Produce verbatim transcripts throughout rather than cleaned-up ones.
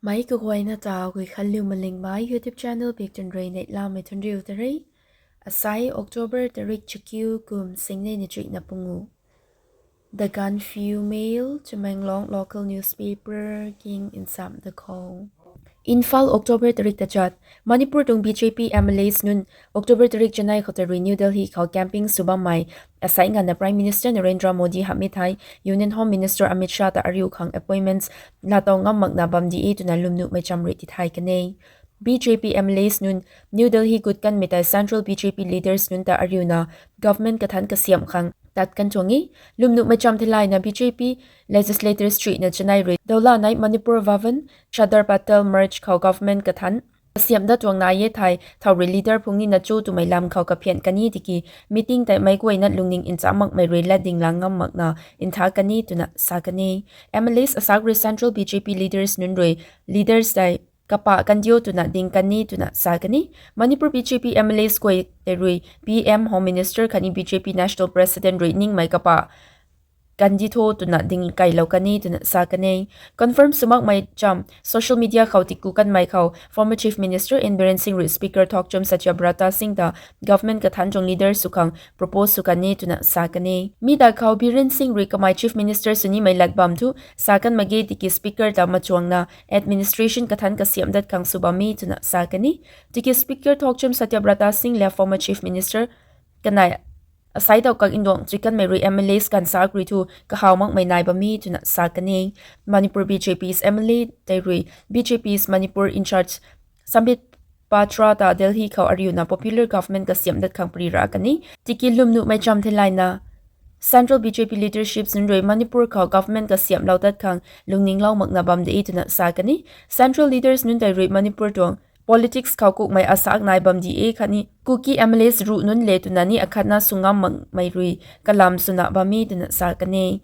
Meic kaguayna ta Guikhanliu Malingmei YouTube channel bik tun rui neihlamei thunriu ta re. Asai October tarik chakiu kum singnei na chuihna pungu. The Gaanphiu Mail, Tamenglong local newspaper king nsam da khou. Imphal, October tarik tachat. Manipur tuang B J P M L As nunc October tarik chanei khou ta rui New Delhi khou camping sw bammei asai nganvna Prime Minister Narendra Modi hamhmei thei Union Home Minister Amit Shah ta ariu khang appointments laatow ngam makna bam di e twna lwmnuhmei cham rui tithay kan e. B J P M L As nunc New Delhi gut kanmei tei central B J P leaders nunc ta ariuna government kathanc kasiamh khang tat kan tuang e. Lwmnuhmei cham theilayna B J P legislators chuihna chanei rui dawla nei Manipur Bhavan, Sadar Patel merge khou government kathanc kasiamh dat tuang nai e thei thow rui leader phung nina chu twmei lam khou kaphian kan e tiki meeting tei meic guayna lungning ncham makmei rui latding lang ngam makna ntha kan e twna sa kan e. M L As asak rui central B J P leaders nunc rui leaders tei kapah kan diu twna ding kan e twna sa kan e. Manipur B J P M L As guay tei rui P M, Home Minister khatni B J P National President rui ningmei kapah kan di tho twna ding kailou kan e twna sa kan e. Confirm sw makmei cham social media khou tiku kanmei khou former Chief Minister N Biren Singh rui Speaker Thokchom Satyabrata Singh ta government kathanc tuang leader sw khang propose sw kan e twna sa kan e. Mi ta khou Biren Singh rui kamei Chief Minister sw nimei lat bam thu sa kan mak ge tiki Speaker ta machuangna administration kathanc kasiamh dat khang sw bam e twna sa kan e. Tiki Speaker Thokchom Satyabrata Singh le former Chief Minister kanei asai daw kak nduang chui kanmei rui M L As ganvsaekc rui thu kahaw makmei nai bam e twna sa kan e. Manipur B J P's M L A tei rui B J P's Manipur in-charge Sambit Patra ta Delhi khou ariuna popular government kasiamh dat khang pari ra kan e. Tiki lwmnuhmei cham theilayna central B J P leadership nunc rui Manipur khou government kasiamhlou dat khang lungninglou makna bam de e twna sa kan e. Central leaders nunc tei rui Manipur tuang politics khou kukmei asak nai bam di e khatni Kuki M L As ruh nunc le twna ni akhatna sw ngam makmei rui kalam swna bam e twna sa kan e.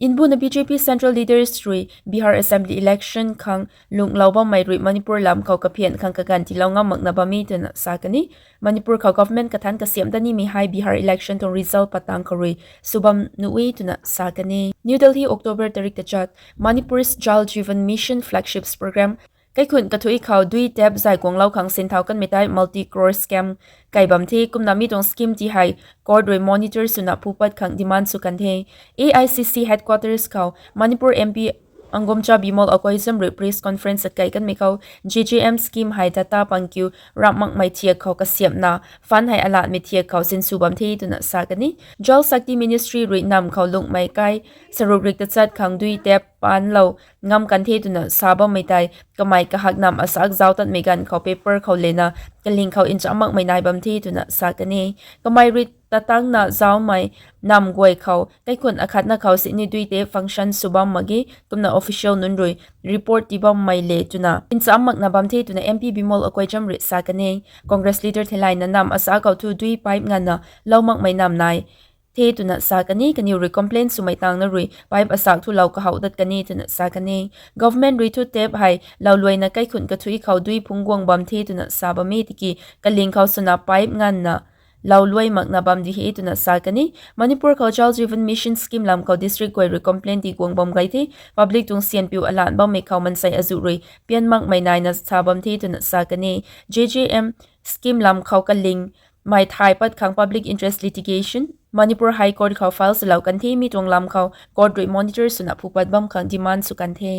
Nbuna B J P central leaders rui Bihar Assembly election khang lunghlou bammei rui Manipur lam khou kaphian khang kaganv tiilou ngam makna bam e twna sa kan e. Manipur khou government kathanc kasiamh dat nimei hei Bihar election tuang result patang khou rui sw bam nuh e twna sa kan e. New Delhi, October tarik tachat. Manipur's Jal Jeevan Mission flagship program kaikhun kathuic khou dui tap zay guanglou khang sinthau kanmei tei multi crore scam kai bam the. Kumna mi tuang scheme ti hei court rui monitor swna phu pat khang demand sw kan the. A I C C headquarters khou Manipur M P Angomcha Bimol Akoijam rui press conference at kai kanmei khou J J M scheme hei data pang kiu ramh makmei thiak khou kasiamhna fund hei alatmei thiak khou sinsw bam the twna sa kan e. Jal Shakti Ministry rui namv khou lunghmei kai saruk rik tachat khang dui tap paanlou ngam kan the twna sa bammei tei kamei kahak namv asak zauc tatmei ganv khou paper khou lena kaling khou ncham makmei nai bam the twna sa kan e. Kamei rui tatangna zaucmei namv guay khou kaikhun akhatna khou sini dui tap function sw bam mak ge, kumna official nunc rui report tii bammei le twna ncham makna bam the twna M P Bimol Akoijam rui sa kan e. Congress leader theilayna namv asak khou thu dui pipe nganvna lou makmei namv nai the twna sa kan e. Kaniw rui complaint swmei tangna rui pipe asak thu lou kahouh dat kan e twna sa kan e. Government rui thu tap hei lou luaina kaikhun kathuic khou dui phungc guang bam the twna sa bam e tiki kaling khou swna pipe nganvna lou luai makna bam di he twna sa kan e. Manipur khou Jal Jeevan Mission scheme lam khou district guay rui complaint tii guang bam gay the. Public tuang sianpiu alan bammei khou mansei azuh rui pian makmei naina sa bam the twna sa kan e. J J M scheme lam khou kalingmei thay pat khang public interest litigation Manipur High Court khou file swlou kan the. Mi tuang lam khou court rui monitor swna phu pat bam khang demand sw kan the.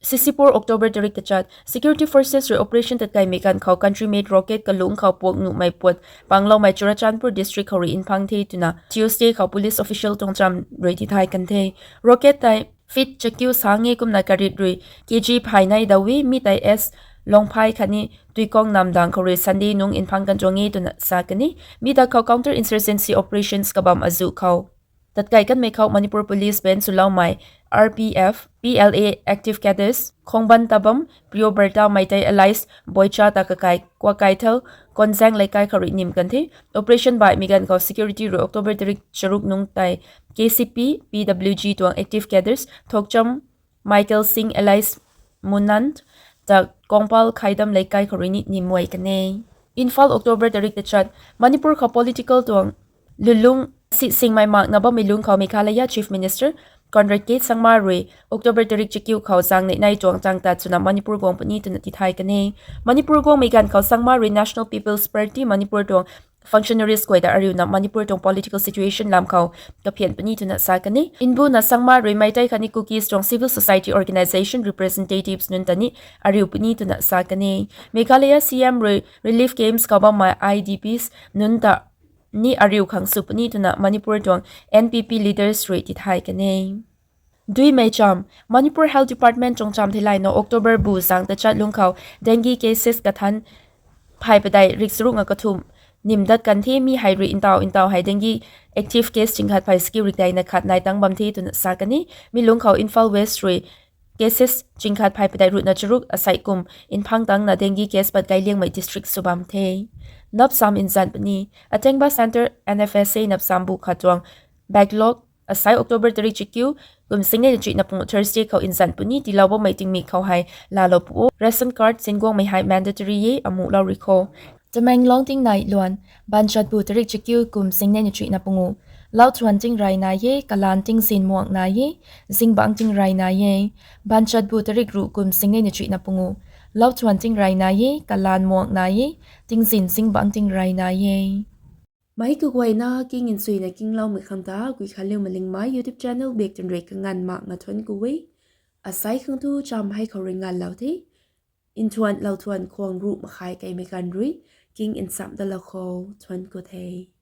Sisipur, October tarik tachat. Security forces rui operation tatkaimei ganv khou country made rocket kalung khou puak nuhmei puat pangloumei Churachandpur district khou rui nphang the twna Tuesday khou police official tuang cham rui tithay kan the. Rocket tei feet chakiu sang e kumna karit rui K G phay nei daw e. Mi tei S Longphai khatni Tuikong namdang khou rui Sunday nung nphang kan tuang e twna sa kan e. Mi ta khou counter insurgency operations kabam azuh khou tatkai kanmei khou Manipur police ben swloumei R P F, P L A active cadres Khongban Tabam, Priyobrata Meitei alias Boicha ta kakai Kwakeithel, Konzaeng Leikai khou rui nim kan the. Operation baihmei ganv khou security rui October tarik charuk nung tei K C P, P W G tuang active cadres Thokcham Michael Singh alias Munant ta Kongpal Khaidam Leikai khou rui ni nim muai kan e. Imphal, October tarik tachat. Manipur khou political tuang lulung si singmei makna bammei lung khou Meghalaya Chief Minister Conrad K Sangma rui October tarik chakiu khou zaeng neih nai tuang tang tat swna Manipur guang puni twna tithay kan e. Manipur guangmei ganv khou Sangma rui National People's Party Manipur tuang functionaries guay ta ariuna Manipur tuang political situation lam khou kaphian puni twna sa kan e. Mbuna Sangma rui Meitei khatni Kukis tuang civil society organisation representatives nunc ta ni ariu puni twna sa kan e. Meghalaya C M rui relief camps khou bammei I D Ps nunc ta ni ariu khang sw puni twna Manipur tuang N P P leaders rui tithay kan e. Duimei cham, Manipur Health Department tuang cham theilayna October bu zaeng tachat lungc khou dengue cases kathan phay padeih rik charuk nga kathumh nim dat kan the. Mi hei rui ntaw ntaw hei dengue active case chingkhat phay skiu rik deina khat nai tang bam the twna sa kan e. Mi lungc khou Imphal West rui cases chingkhat phay padeih ruhna charuk asei kum nphang tangna dengue case pat gayliangmei district sw bam the. Napsam nzan puni, Atengba Centre N F S A napsam bu khat tuang backlog asei October tarik chakiu kum singnei na chuihna pungu Thursday khou nzan puni tiilou bammei tingmik khou hei laalou pu o. Ration card singuangmei hei mandatory e, amuhlou rui kho. Tamenglong tingnai luan, banchat bu tarik chakiu kum singnei na chuihna pungu. Lauthuan tingrey nai e, kalaan tingzin muang nai e, zingbangc tingrey nai e. Banchat bu tarik ruh kum singnei na chuihna pungu. Lauthuan tingrey nai e, kalaan muang nai e, tingzin zingbangc tingrey nai e. Mei kaguayna king nsuina kingloumei khang ta Guikhanliu Malingmei YouTube channel bak twn rui kanganv mak nga thuanc ku e. Asei khang thu cham hei khou rui nganvlou the. Nthuan lauthuan khwang ruh makhai keimei ganv rui king nchamh dalou khou thuanc ku the.